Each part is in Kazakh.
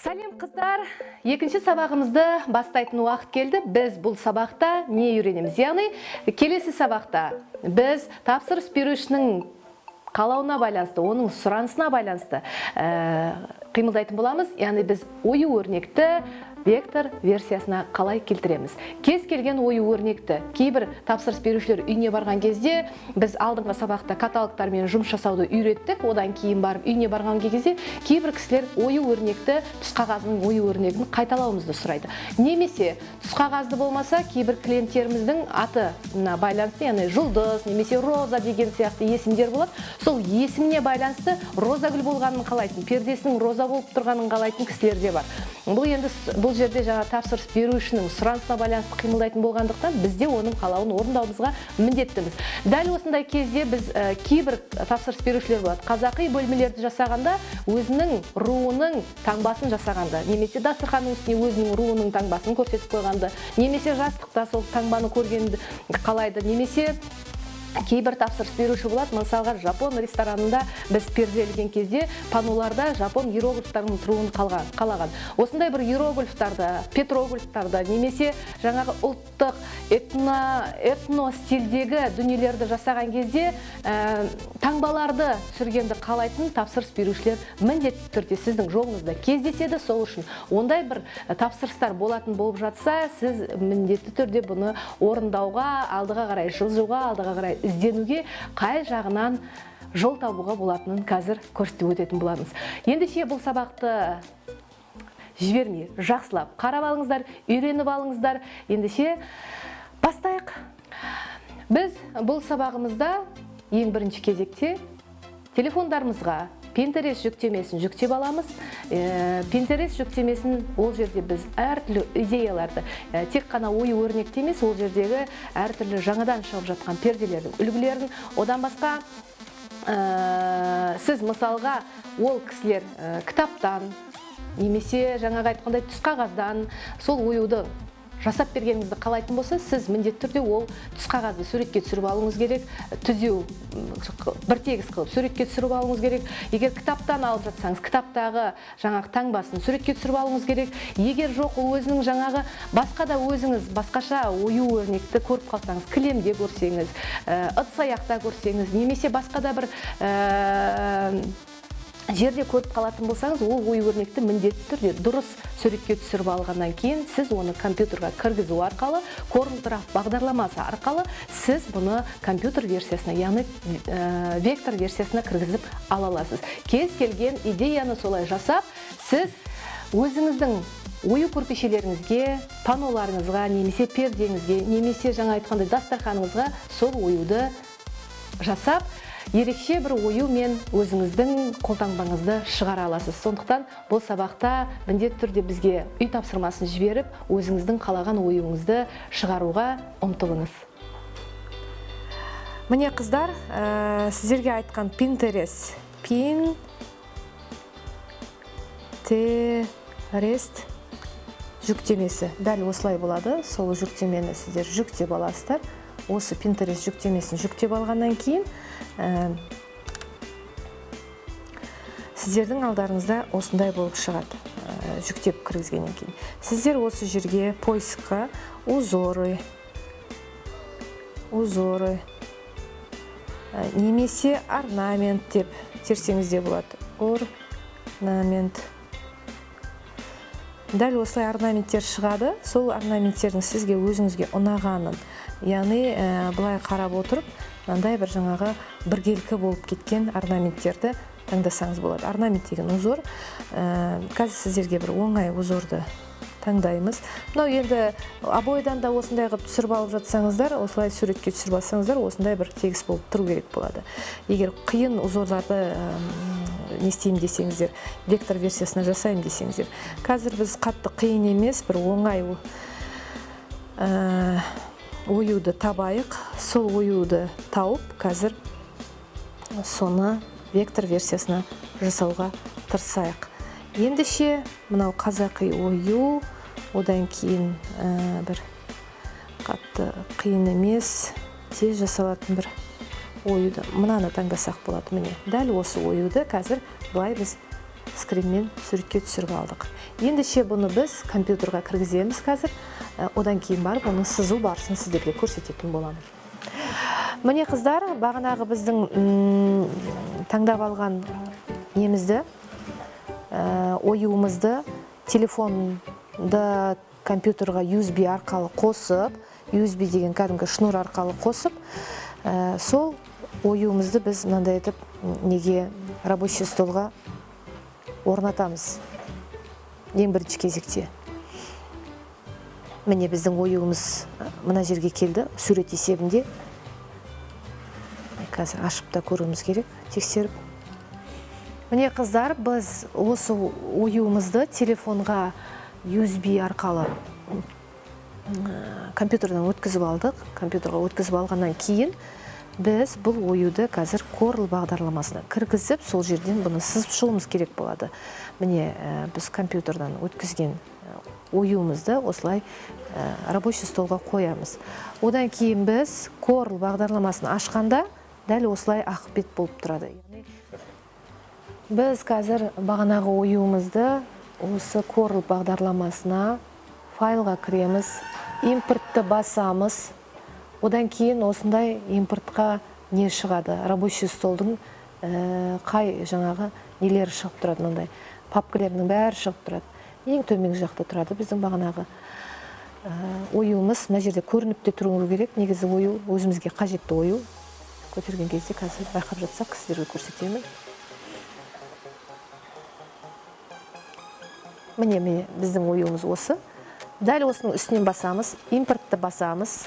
Сәлем, қыздар! Екінші сабағымызды бастайтын уақыт келді. Біз бұл сабақта не үйренеміз? Яғни келесі сабақта біз тапсырыс берушінің қалауына байланысты, оның сұранысына байланысты қимылдайтын боламыз. Яғни біз ою өрнекті вектор версиясына қалай келтіреміз? Кез келген ою өрнекті кейбір тапсырыс берушілер үйіне барған кезде, біз алдыңғы сабақта каталогтармен жұмыс жасауды үйреттік, одан кейін барып үйіне барған кезде кейбір кісілер ою өрнекті, түс қағазының ою өрнегін қайталауымызды сұрайды. Немесе түс қағазды болмаса, кейбір клиенттеріміздің атына байланысты, яғни Жұлдыз немесе Роза деген сияқты есімдер болады. Сол есіміне байланысты роза гүл болғанын қалайтын, пердесінің роза болып тұрғанын қалайтын кісілер де бар. Бұл енді бұл жерде жаңа тапсырыс берушінің сұранысына байланысты қимылдайтын болғандықтан, біз де оның қалауын орындауымызға міндеттіміз. Дәл осындай кезде біз кейбір тапсырыс берушілер болады, қазақи бөлмелерді жасағанда өзінің руының таңбасын жасағанда, немесе дастарханның үстіне өзінің руының таңбасын көрсетіп қойғанды, немесе жастықта сол таңбаны көргенді қалайды. Немесе кейбір тапсырыс беруші болады, мысалға, жапон ресторанында біз перде ілген кезде паноларда жапон иероглифтарының тұруын қалаған. Осындай бір иероглифтарды, петроглифтарды немесе жаңағы ұлттық этно стильдегі дүниелерді жасаған кезде таңбаларды түсіргенді қалайтын тапсырыс берушілер міндетті түрде сіздің жолыңызда кездеседі. Сол үшін ондай бір тапсырыстар болатын болып жатса, сіз міндетті түрде бұны орындауға, алдыға қарай жылжуға, алдыға қарай ізденуге, қай жағынан жол табуға болатынын қазір көрсетіп өтетін боламыз. Ендеше бұл сабақты жібермей жақсылап қарап алыңыздар, үйреніп алыңыздар. Ендеше бастайық. Біз бұл сабағымызда ең бірінші кезекте телефондарымызға Pinterest жүктемесін жүктеп аламыз. Pinterest жүктемесін, ол жерде біз әртүрлі идеяларды, тек қана ою өрнекті емес, ол жердегі әртүрлі жаңадан шығып жатқан перделердің үлгілерін, одан басқа сіз мысалға ол кісілер кітаптан немесе жаңағы айтқандай түс қағаздан сол оюды жасап бергеніңізді қалайтын болса, сіз міндетті түрде ол түс қағазды суретке түсіріп алуыңыз керек, түзеу бір тегіс қылып суретке түсіріп алуыңыз керек. Егер кітаптан алып жатсаңыз, кітаптағы жаңағы таңбасын суретке түсіріп алуыңыз керек. Егер жоқ, ол өзінің жаңағы басқа да өзіңіз басқаша ою өрнекті көріп қалсаңыз, кілемде көрсеңіз, ыдыс аяқта көрсеңіз немесе басқа да бір жерде көріп қалатын болсаңыз, ол ою өрнекті міндетті түрде дұрыс суретке түсіріп алғаннан кейін сіз оны компьютерға кіргізу арқылы, CorelDRAW бағдарламасы арқылы сіз бұны компьютер версиясына, яғни вектор версиясына кіргізіп ала аласыз. Кез келген идеяны солай жасап, сіз өзіңіздің ою көрпешелеріңізге, паноларыңызға немесе пердеңізге, немесе жаңа айтқандай дастарханыңызға сол оюды жасап, ерекше бір оюмен өзіңіздің қолтаңбаңызды шығара аласыз. Сондықтан бұл сабақта міндетті түрде бізге үй тапсырмасын жіберіп, өзіңіздің қалаған оюыңызды шығаруға ұмтылыңыз. Міне, қыздар, сіздерге айтқан Pinterest, Pinterest жүктемесі дәл осылай болады. Сол жүктемені сіздер жүктеп аласыздар. Осы Pinterest жүктемесін жүктеп алғаннан кейін сіздердің алдарыңызда осындай болып шығады. Жүктеп кіргізгеннен кейін сіздер осы жерге поиск қа узоры, узоры немесе орнамент деп терсеңіз де болады. Орнамент, дәл осылай орнаменттер шығады. Сол орнаменттердің сізге, өзіңізге ұнағанын, яғни былай қарап отырып, мынандай бір жаңағы біркелкі болып кеткен орнаменттерді таңдасаңыз болады. Орнамент деген узор. Қазір сіздерге бір оңай узорды таңдаймыз. Мынау енді обойдан да осындай қылып түсіріп алып жатсаңыздар, осылай суретке түсіріп алсаңыздар, осындай бір тегіс болып тұру керек болады. Егер қиын узорларды не істеймін десеңіздер, вектор версиясына жасаймын десеңіздер, қазір біз қатты қиын емес, бір оңай оюды табайық. Сол оюды тауып, қазір соны вектор версиясына жасауға тырысайық. Ендеше мынау қазақи ою, одан кейін бір қатты қиын емес, тез жасалатын бір оюды, мынаны таңдасақ болады. Міне, дәл осы оюды қазір былай біз Скринмен суретке түсіріп алдық. Ендеше бұны біз компьютерға кіргіземіз қазір. Одан кейін барып оның сызу барысын сіздерге көрсететін боламын. Міне, қыздар, бағанағы біздің таңдап алған немізді, оюымызды телефонды компьютерға USB арқылы қосып, USB деген кәдімгі шнур арқылы қосып, сол оюымызды біз мынандай етіп неге, рабочий столға орнатамыз. Ең бірінші кезекте. Міне, біздің оюымыз мына жерге келді, сурет есебінде. Қазір ашып та көруіміз керек, тексеріп. Міне, қыздар, біз осы оюымызды телефонға USB арқылы компьютерден өткізіп алдық. Компьютерға өткізіп алғаннан кейін біз бұл оюды қазір Corel бағдарламасына кіргізіп, сол жерден бұны сызып шығуымыз керек болады. Міне, біз компьютерден өткізген оюымызды осылай рабочий столға қоямыз. Одан кейін біз Corel бағдарламасын ашқанда дәл осылай ақ бет болып тұрады. Яғни біз қазір бағанағы оюымызды осы Corel бағдарламасына, файлға кіреміз, импортты басамыз. Одан кейін осындай импортқа не шығады? Рабочий столдың қай жаңағы нелері шығып тұрады, мынандай папкалерінің бәрі шығып тұрады. Ең төменгі жақта тұрады біздің бағанағы оюымыз. Мына жерде көрініп те тұруы керек. Негізі ою өзімізге қажетті ою. Көтерген кезде қазір байқап жатсақ, сіздерге көрсетемін. Міне, міне, біздің оюымыз осы. Дәл осының үстінен басамыз, импортты басамыз.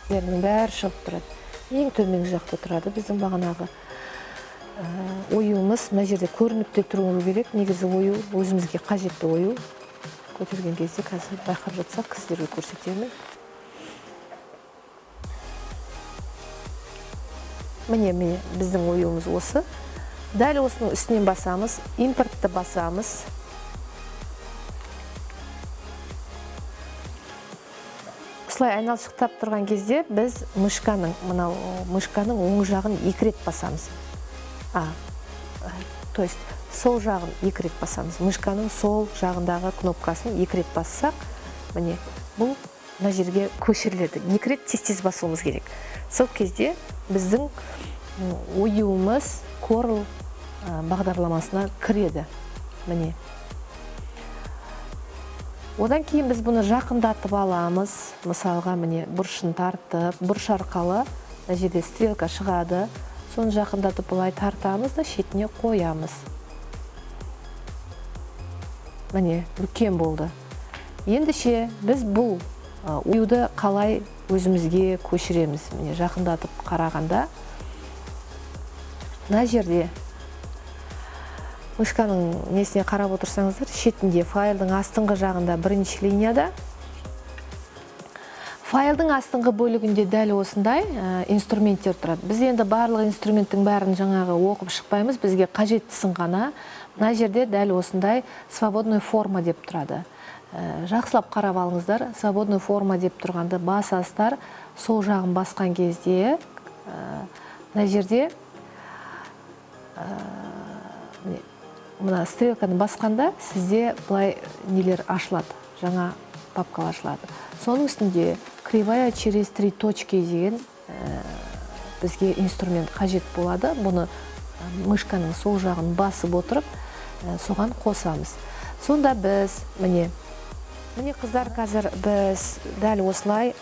Бәрінің бәрі шығып тұрады. Ең төменгі жақта тұрады біздің бағанағы оюымыз. Мына жерде көрініп те тұруы керек. Негізі ою өзімізге қажетті ою. Көтерген кезде қазір байқап жатсақ, сіздерге көрсетемін. Міне, міне, біздің оюымыз осы. Дәл осының үстінен басамыз, импортты басамыз. Осылай айналшықтап тұрған кезде біз мынау мышканың оң жағын екі рет басамыз. То есть сол жағын екі рет басамыз. Мышканың сол жағындағы кнопкасын екі рет бассақ, міне, бұл мына жерге көшіріледі. Екі рет тез-тез басуымыз керек. Сол кезде біздің оюымыз Corel бағдарламасына кіреді. Міне. Одан кейін біз бұны жақындатып аламыз. Мысалға, міне, бұрышын тартып, бұрыш арқылы мына жерде стрелка шығады. Соны жақындатып былай тартамыз да шетіне қоямыз. Міне, үлкен болды. Ендеше біз бұл оюды қалай өзімізге көшіреміз? Міне, жақындатып қарағанда мына жерде мышканың несіне қарап отырсаңыздар, шетінде файлдың астыңғы жағында бірінші линияда, файлдың астыңғы бөлігінде дәл осындай инструменттер тұрады. Біз енді барлық инструменттің бәрін жаңағы оқып шықпаймыз, бізге қажеттісін ғана. Мына жерде дәл осындай свободная форма деп тұрады. Жақсылап қарап алыңыздар, свободная форма деп тұрғанды басасыздар. Сол жағын басқан кезде, мына жерде, міне, мына стрелканы басқанда сізде былай нелер ашылады, жаңа папкалар ашылады. Соның үстінде кривая через три точки деген, бізге инструмент қажет болады. Бұны мышканың сол жағын басып отырып, соған қосамыз. Сонда біз, міне, міне, қыздар, қазір біз дәл осылай,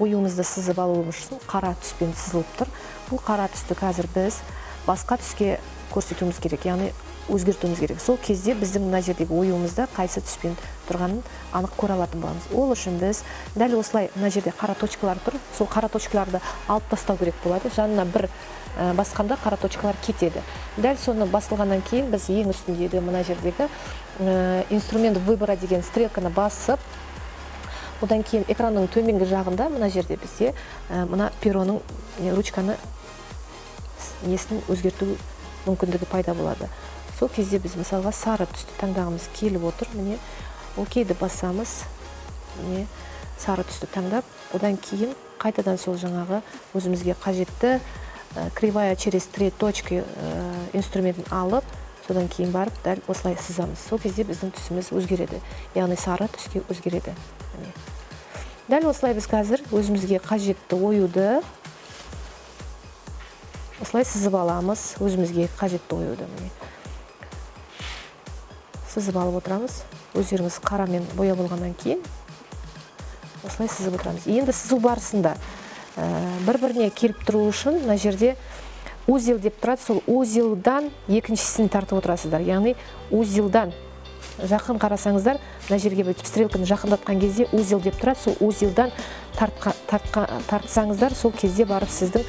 оюымызды сызып алуымыз үшін қара түспен сызылып тұр. Бұл қара түсті қазір біз басқа түске көрсетуіміз керек, яғни өзгертуіміз керек. Сол кезде біздің мына жердегі оюымызда қайсы түспен тұрғанын анық көре алатын боламыз. Ол үшін біз дәл осылай мына жерде қара точкалар тұр, сол қара точкаларды алып тастау керек болады. Жанына бір басқанда қара точкалар кетеді. Дәл соны басылғаннан кейін біз ең үстіндегі мына жердегі, инструмент выбора деген стрелканы басып, одан кейін экранның төменгі жағында мына жерде бізде, мына пероның, не, ручканы несін өзгерту мүмкіндігі пайда болады. Сол кезде біз мысалға сары түсті таңдағымыз келіп отыр. Міне, окейді басамыз. Міне, сары түсті таңдап, одан кейін қайтадан сол жаңағы өзімізге қажетті кривая через три точки инструментін алып, содан кейін барып дәл осылай сызамыз. Сол кезде біздің түсіміз өзгереді, яғни сары түске өзгереді. Міне. Дәл осылай біз қазір өзімізге қажетті оюды осылай сызып аламыз. Өзімізге қажетті оюды міне сызып алып отырамыз. Өздеріңіз қарамен бояп болғаннан кейін осылай сызып отырамыз. Енді сызу барысында бір-біріне келіп тұру үшін мына жерде узел деп тұрады, сол узелдан екіншісін тартып отырасыздар. Яғни узелдан жақын қарасаңыздар, мына жерге бүйтіп стрелканы жақындатқан кезде узел деп тұрады, сол узелдан тартсаңыздар, сол кезде барып сіздің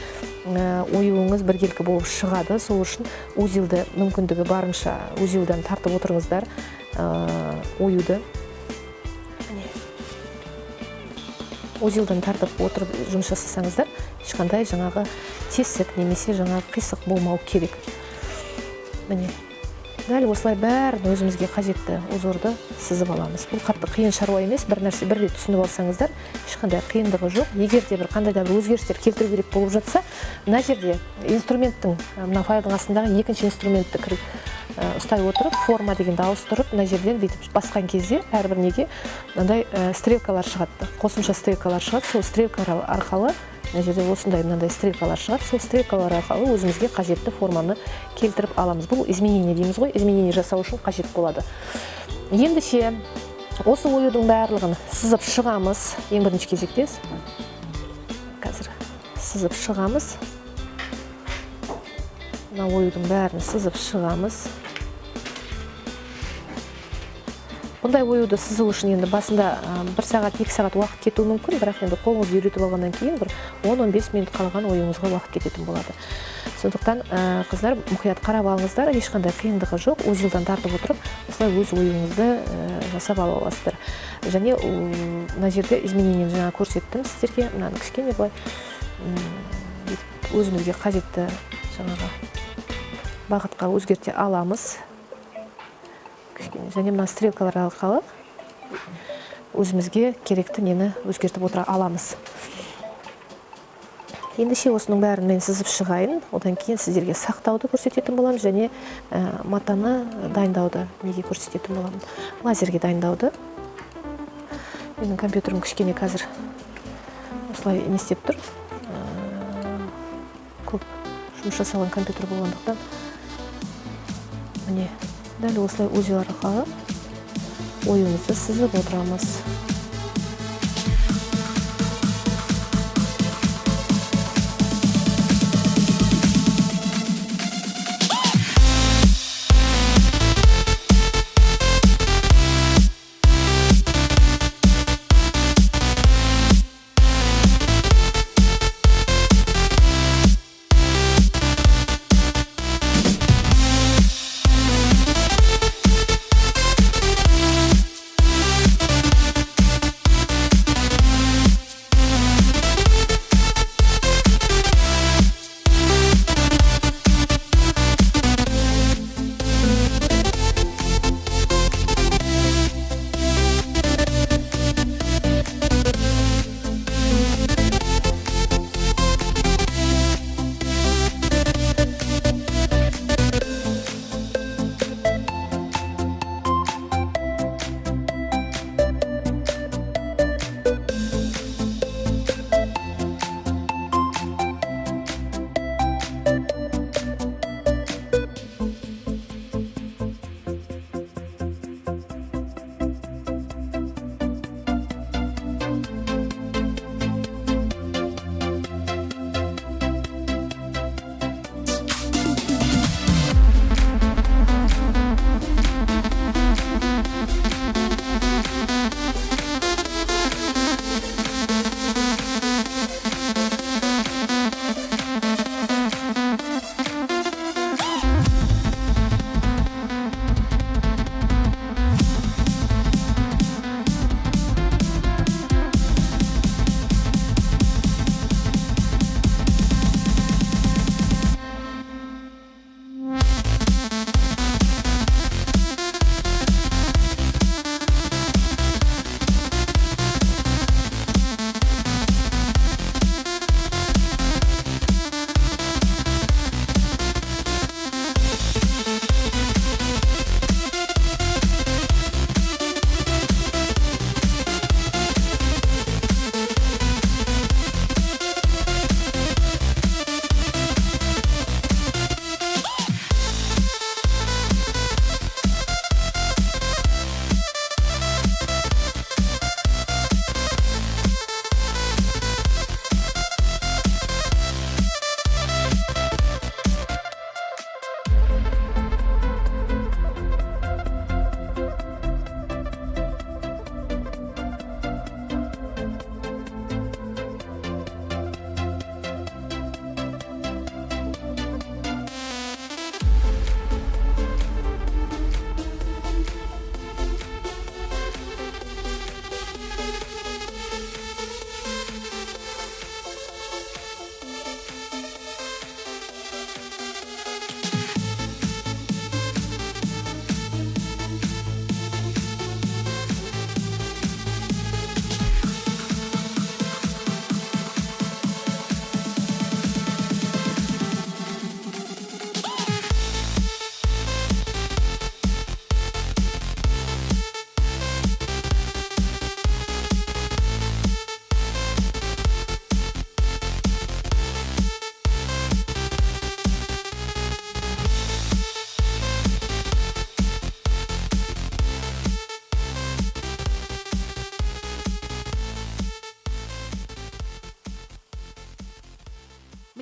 оюыңыз біркелкі болып шығады. Сол үшін узелді мүмкіндігі барынша узелдан тартып отырыңыздар, оюды. Узелдан тартып отырып жұмыс жасасаңыздар, ешқандай жаңағы тесік немесе жаңағы қисық болмау керек. Міне, дәл осылай бәрін өзімізге қажетті узорды сызып аламыз. Бұл қатты қиын шаруа емес, бір нәрсе бір рет түсініп алсаңыздар, ешқандай қиындығы жоқ. Егер де бір қандай да бір өзгерістер келтіру керек болып жатса, мына жерде инструменттің, мына файлдың астындағы екінші инструментті ұстай отырып, форма дегенді ауыстырып, мына жерден бүйтіп басқан кезде әрбір неге мынандай стрелкалар шығады, қосымша стрелкалар шығады. Сол стрелкалар арқылы мына жерде осындай мынандай стрелкалар шығады, сол стрелкалар арқылы өзімізге қажетті форманы келтіріп аламыз. Бұл изменение дейміз ғой, изменение жасау үшін қажет болады. Ендеше осы оюдың барлығын сызып шығамыз. Ең бірінші кезекте қазір сызып шығамыз. Мына оюдың бәрін сызып шығамыз. Бұндай оюды сызу үшін енді басында 1 сағат, 2 сағат уақыт кетуі мүмкін, бірақ енді қолыңызды үйретіп алғаннан кейін бір он-он бес минут қалған оюыңызға уақыт кететін болады. Сондықтан, қыздар, мұқият қарап алыңыздар, ешқандай қиындығы жоқ. Узелдан тартып отырып, осылай өз оюыңызды жасап ала аласыздар. Және мына жерде изменениені жаңа көрсеттім сіздерге. Мынаны кішкене былай бүйтіп өзімізге қажетті жаңағы бағытқа өзгерте аламыз. Кішкене. Және мына стрелкалар арқылы өзімізге керекті нені өзгертіп отыра аламыз. Ендеше осының бәрін мен сызып шығайын, одан кейін сіздерге сақтауды көрсететін боламын және матаны дайындауды неге көрсететін боламын, лазерге дайындауды. Менің компьютерім кішкене қазір осылай не істеп тұр. Көп жұмыс жасалған компьютер болғандықтан міне дәл осылай узел арқылы оюымызды сызып отырамыз.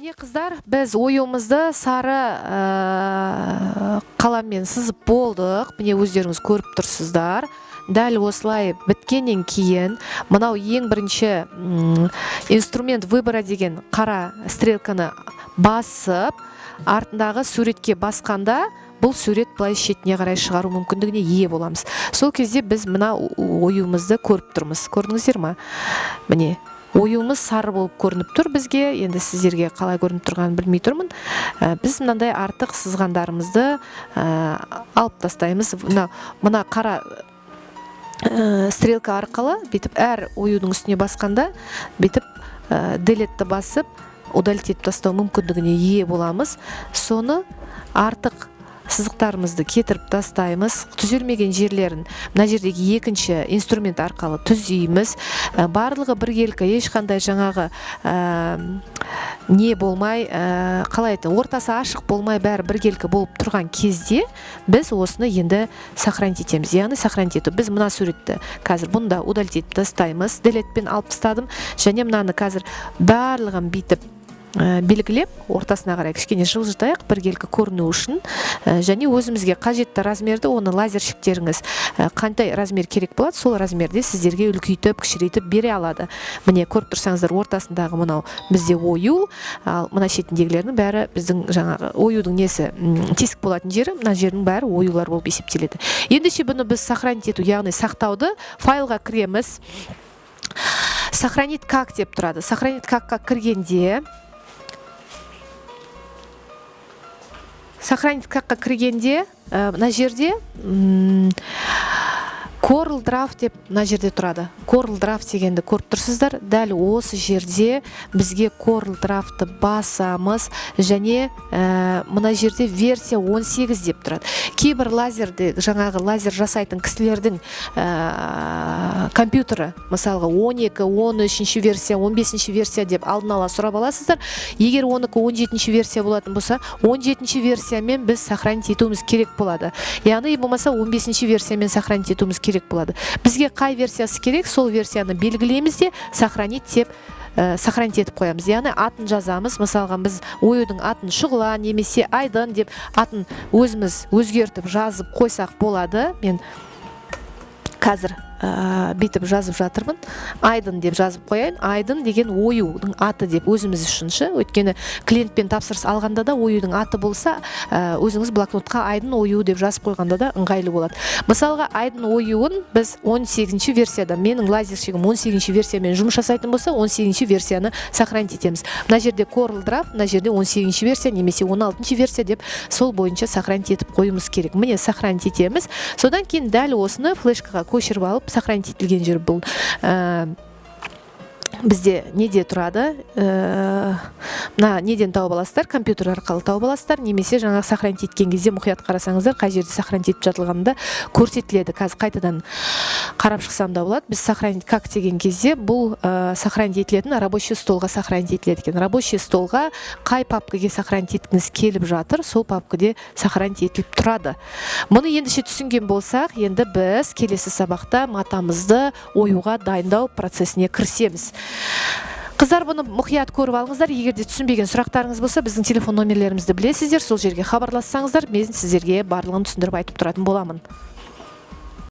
Міне, қыздар, біз оюымызды сары қаламмен сызып болдық. Міне, өздеріңіз көріп тұрсыздар. Дәл осылай біткеннен кейін мынау ең бірінші инструмент выбора деген қара стрелканы басып, артындағы суретке басқанда, бұл сурет былай шетіне қарай шығару мүмкіндігіне ие боламыз. Сол кезде біз мына оюымызды көріп тұрмыз. Көрдіңіздер ма? Міне, оюымыз сары болып көрініп тұр бізге. Енді сіздерге қалай көрініп тұрғанын білмей тұрмын. Біз мынандай артық сызғандарымызды алып тастаймыз. Мына қара стрелка арқылы бүйтіп әр оюдың үстіне басқанда, бүйтіп delete ті басып, удалить етіп тастау мүмкіндігіне ие боламыз. Соны артық сызықтарымызды кетіріп тастаймыз. Түзелмеген жерлерін мына жердегі екінші инструмент арқылы түзейміз. Барлығы біркелкі, ешқандай жаңағы не болмай, қалай айтады, ортасы ашық болмай, бәрі біркелкі болып тұрған кезде біз осыны енді сохранить етеміз. Яғни сохранить ету, біз мына суретті қазір бұнда удалить етіп тастаймыз, delete пен алып тастадым. Және мынаны қазір барлығын бүйтіп белгілеп, ортасына қарай кішкене жылжытайық біркелкі көріну үшін. Және өзімізге қажетті размерді, оны лазерщиктеріңіз қандай размер керек болады, сол размерде сіздерге үлкейтіп, кішірейтіп бере алады. Міне, көріп тұрсаңыздар, ортасындағы мынау бізде ою, ал мына шетіндегілердің бәрі біздің жаңағы оюдың несі, тесік болатын жері. Мына жердің бәрі оюлар болып есептеледі. Ендеше бұны біз сохранить ету, яғни сақтауды, файлға кіреміз, сохранить как деп тұрады. Сохранить как қа кіргенде, сохранить как қа кіргенде мына жерде Corel Draft деп мына жерде тұрады. Corel Draft дегенді көріп тұрсыздар. Дәл осы жерде бізге Corel Draft'ты басамыз және мына жерде версия 18 деп тұрады. Кейбір лазерде, жаңағы лазер жасайтын кісілердің компьютері, мысалға, 12, 13 версия, 15 версия деп алдын ала сұрап аласыздар. Егер оныкі 17 версия болатын болса, 17 версиямен біз сохранить етуіміз керек болады. Яғни болмаса 15 версиямен сохранить етуіміз керек болады. Бізге қай версиясы керек, сол версияны белгілейміз де, сохранить деп сохранить етіп қоямыз. Яғни атын жазамыз. Мысалға, біз оюдың атын Шұғыла немесе Айдын деп атын өзіміз өзгертіп жазып қойсақ болады. Мен қазір бүйтіп жазып жатырмын, Айдын деп жазып қояйын. Айдын деген оюдың аты деп өзіміз үшін ше, өйткені клиентпен тапсырыс алғанда да оюдың аты болса, өзіңіз блокнотқа Айдын оюы деп жазып қойғанда да ыңғайлы болады. Мысалға, Айдын оюын біз 18 версияда, менің лазерщигім 18 версиямен жұмыс жасайтын болса, 18 версияны сохранить етеміз. Мына жерде Corel Draft, мына жерде 18 версия немесе 16 версия деп, сол бойынша сохранить етіп қоюымыз керек. Міне, сохранить етеміз. Содан кейін дәл осыны флешкаға көшіріп алып, сохранить етілген жер бұл бізде неде тұрады, мына неден тауып аласыздар, компьютер арқылы тауып аласыздар немесе жаңағы сохранить еткен кезде мұқият қарасаңыздар, қай жерде сохранить етіп жатылғаны да көрсетіледі. Қазір қайтадан қарап шықсам да болады. Біз сохранить как деген кезде бұл сохранить етілетін рабочий столға сохранить етіледі екен. Рабочий столға қай папкаге сохранить еткіңіз келіп жатыр, сол папкаде сохранить етіліп тұрады. Мұны ендеше түсінген болсақ, енді біз келесі сабақта матамызды оюға дайындау процесіне кірісеміз. Қыздар, бұны мұқият көріп алыңыздар. Егер де түсінбеген сұрақтарыңыз болса, біздің телефон номерлерімізді білесіздер, сол жерге хабарлассаңыздар, мен сіздерге барлығын түсіндіріп айтып тұратын боламын.